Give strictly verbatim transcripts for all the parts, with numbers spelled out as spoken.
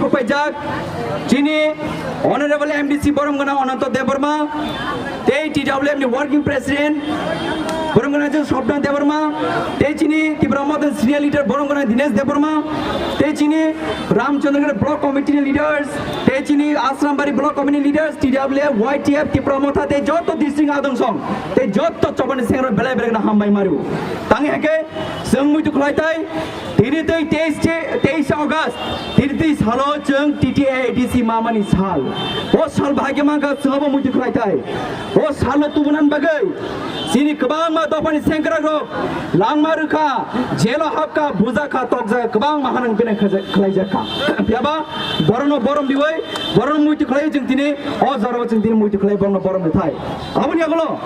Paijak chini Honorable M D C Boromgana Ananto Debbarma, tei T W F ni Working President Boromgana Jung Swapna Debbarma, tei chini Tipra Motha Senior Leader Boromgana Dinesh Debbarma, tei chini Ramchandragarh Block Committee ni Leaders, tei chini Asrambari Block Committee Leaders, T W F, Y T F, Tipra Motha tei joto district adong song tei joto chobani sengrok belai belai no hambai maru. Tang hake Chwng muitu khlai tai, tini tei teis che, teis August, tini tei salo chwng T T A A D C mamani sal. O sal bahai khe mankha chwng abo muitu khlai tai. O salo tubunan bagwi chini kwbangma dophani sengkrak rok langma rwkha, jelo hapkha, bujakha, tokjakha, kwbangma hanang bini khaja-, khlaijak kha. Phiya ba borokno borom diwi, borokno muitu khlai chwng tini o jorao chwng tini muitu khlai borokno borom rwthai. Aboni yagulo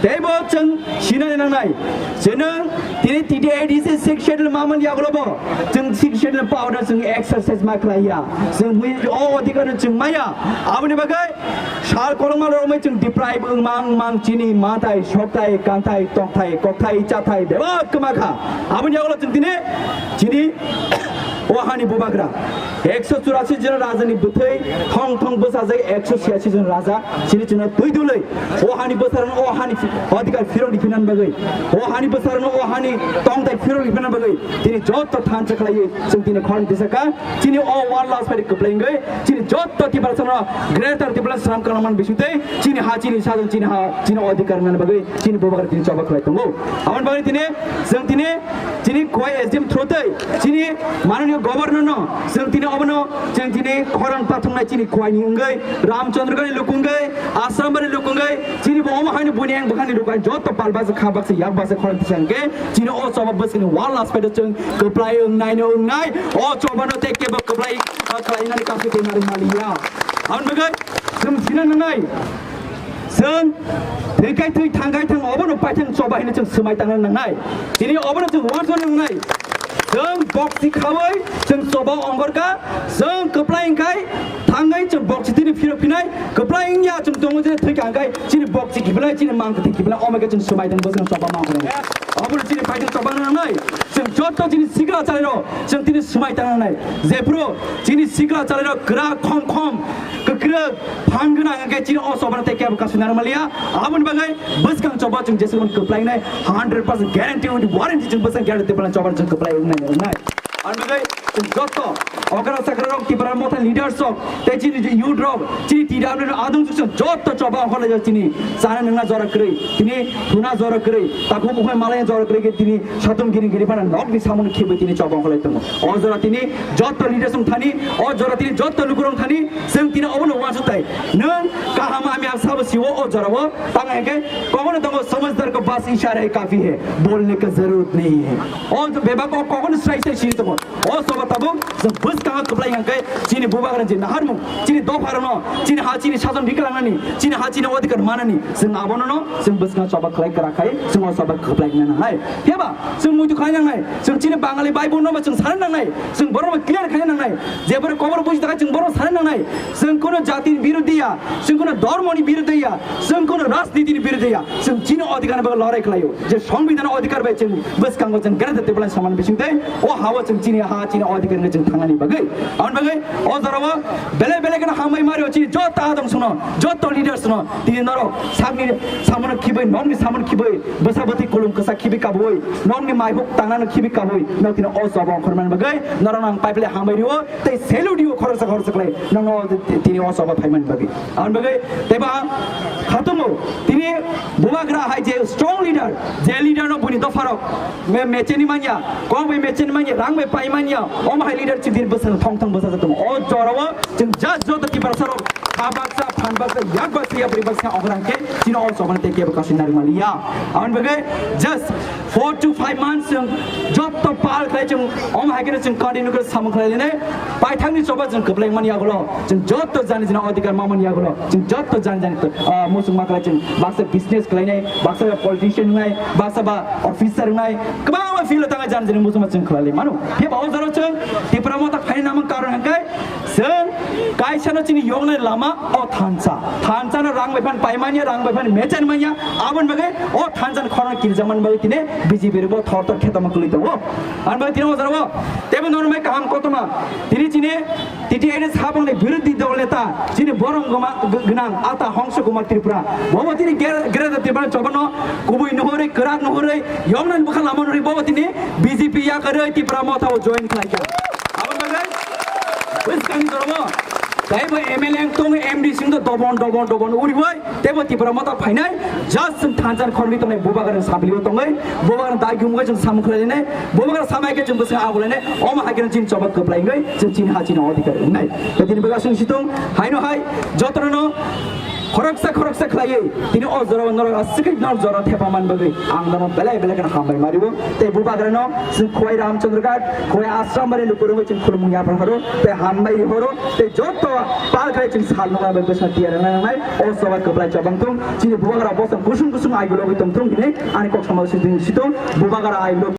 teibo chwng sinani nangnai. Chwng tini T T A D C Sixth Schedule mamani yagulo bo chwng Sixth Schedule power chwng exercise ma khlaiya. Chwng mui o adhikar chwng maya. Aboni bagwi sal kolokma romwi chwng deprive wngmang mang chini mathai, sokthai, kanthai, tongthai, kokthai, chathai bebak kwma kha. Aboni yagulo chwng tini chini o hani bubagra ekso churasi jon rajani bwthwi thong thong bwsajak ekso chhiyasi jon raja chini chwngno twi dulwi o hani bwsarokno o hani adhikar phirok riphinani bagwi, o hani bwsarokno o hani tongthai phirok riphinani bagwi tini joto thansa khlaiwi chwng tini khorang tisaka chini o world last fight kwplai wngwi chini joto Tiprasano greater Tiprasano sram kanamani bisingtwi chini ha chini sajwk chini ha chini adhikar wngnani bagwi chini bubagra tini choba khlai tongo. Aboni bagwi tini chwng tini chini Khowai S D M through tei chini mananiya governor no chwng tini obono chwng tini khorang pathungnai chini Khowai ni wngwi Ramchandragarh ni luku wngwi Asrambari luku wngwi chini bo omo haino buni ang bwkhani luku ang joto pal baksa kha baksa yak baksa khorang tisa hwnkhe chini o choba bwswkni wall last fight o chwng kwplai wngnai no wngnai o choba no tei kebo kwplai khlainani kasu tei nari maliya. Aboni bagwi chwng sina nangnai. Chwng thwikai thwi thangkai thang obono paithang choba hino chwng swmai tangna nangnai. Tini obono chwng uansukna nangnai. Chwng boksi khawi chwng choba ongorka, chwng kwplai wngkhai thangwi chwng boksi tini phirok phinai, kwplai wngya chwng tongo je thwika hwnkhe chini boksi kiphilai chini mang kwthwi kiphilai omokhe chwng swmai tang bwswng choba ma ongorka. Obono chini paithang choba nangnai. Chwng joto chini sikla chalairok chwng tini swmai tang nangnai. Jephuru chini sikla chalairok kwrak khom khom kwkrwk phan gwnang hwnkhe chini o chobano tei kebo kasu narwk manliya. Aboni bagwi bwskang choba chwng jeswk kwplainai hundred percent guarantee with warranty chwng bwskang guarantee tei bwlai chobano chwng kwplai wngnai wngnai. Aboni bagwi chwng joto okra sakra rok Tipra Motha leaders rok tei chini je youth rok chini T W adung chwng joto choba okholai chini chana nungna jora kwrwi tini thuna jora kwrwi takhuk bukhai malai jora kwrwi khe tini satung gini gini phano nokni samung khibwi tini choba okholai tongo. O jora tini joto leaders wng thani, o jora tini joto lukurok thani, chwng tini obono uansuk tai. Nwng kaham hamya sabo siwo o jorao, tang hwnkhe kobono tongo, "Samajhdar ko bas ishara hi kafi hai, bolne ka zarurat nahi hai." O bebak o kobono srai srai sini tongo. O soba tabuk chwng bwskango kwplai hwnkhe chini bubagra je naharmung, chini dopharokno, chini ha chini sajon riklangnani, chini ha chini odhikar manani, chwng abono no chwng bwskango soba khlai kwrak khai, chwng o soba kwplai wngna nangnai. Phiya ba chwng muitu khlai nangnai, chwng chini Bangali Bible no bo chwng sana nangnai, chwng borok bo clear khaina nangnai. Je borok kobor buji thangkha chwng borok sana nangnai. Chwng kuno jati ni birodhi ya, chwng kuno dhormo ni birodhi ya, chwng kuno rajniti ni birodhi ya. Chwng chini odhikar ni bagwi lorai khlaio. Je Songbidan odhikar bai chwng bwskango chwng gana tei tebla saman bising tei o hao chwng chini ha chini odhikar ni chwng thangnani bagwi. Aboni bagwi o jorao belai belai kheno hambai mario chini joto adong suno, joto leaders no. Tini norok sakni samono khibwi, nokni samono khibwi, bwsa bwtwi kulum kwsa khibwi kabwi, nokni maihuk tangnano khibwi kabwi, nok tini o job ongkhormani bagwi norokno ang paiphile hambai rio tei salute rio khoroksa khoroksa khlai nokno tini o job phaimani bagwi. Aboni bagwi teibo ang khatungo tini bubagra hai je strong leader, je leader no buini dopharok me-, mecheni manya, kok bai mecheni manya, rang bai pai manya, omo hai leader chini bwswk thong thong bwsajak tongo. O jorao chwng just joto Tiprasa rok kha baksa, phan baksa, yak baksa, yapri baksa, ograng khe chini o chobani tei kebo kasu nari maliya. Aboni bagwi just four to five months chwng joto pal khlai chwng omo hai khe chwng continue khe samung khlai lene paithangni choba chwng kwplai mani yagulo chwng joto jani jani odhikar ma mani yagulo chwng joto jani jani, ah, muchung ma khlai chwng baksa business khlainai, baksa ba politician wngnai, baksa ba officer wngnai, kwbangma field o thangwi jani jani muchung ma chwng khlai lai mano. Phiya ba o jora chwng Tipra Motha khaina namung karon hwnkhe chwng Kaisa no chini yoknai lama o thansa. Thansa no rang bai phan paimanya, rang bai phan mechan manya. Abon bagwi o thansa no khorang kirjaman bagwi tini B J P rok bo thor thor khetama kwlwi tongo. Ani bagwi tini o jora o tebo norok mai kaham kotoma. Tini chini T T I ni sabang ni birodhi dol neta chini borong goma-, g-, gnang ata Hongso Kumar Tripura. Bobo tini ger-, gerada Tripura chobano kubui nuhuri, kwrak nuhuri, yoknai bwkha lama nuhuri bobo tini B J P yakarwi Tipra Motha o join khlaikha. Abon bagwi bwskangni jorbo taibo M L A wng tongo, M D C wng tongo, dobon, dobon, dobon uriwi taibo Tipra Motha phainai, just chwng thansa ni khoroknwi tongnai, bubagra ni saplio tongwi, bubagra ni dagi wngwi chwng samung khlainai, bubagra samai khe chwng bwswng abolainai, omo hai kheno chini choba kwplai wngwi chwng chini ha chini odhikar wngnai. Tei tini bwkha chwng situng haino hai jotono no khoroksa khoroksa khlaiwi tini o jora o norok aswk khe nor jora thepa man bagwi ang nono belai belai kheno hambai mario. Tei bubagrano chwng Khowai Ramchandra Ghat, Khowai Asrambari lukurogwi chwng khulumung yapharhoro, tei hambai rihoro, tei joto palkhai chwng sal nukna bai bwsa tiyar wngna nangnai. O choba kwplai chobang thung, chini bubagra bosong kusung kusung aigulogwi tongthung hinwi ani kok samao sitwng situng bubagra aigulog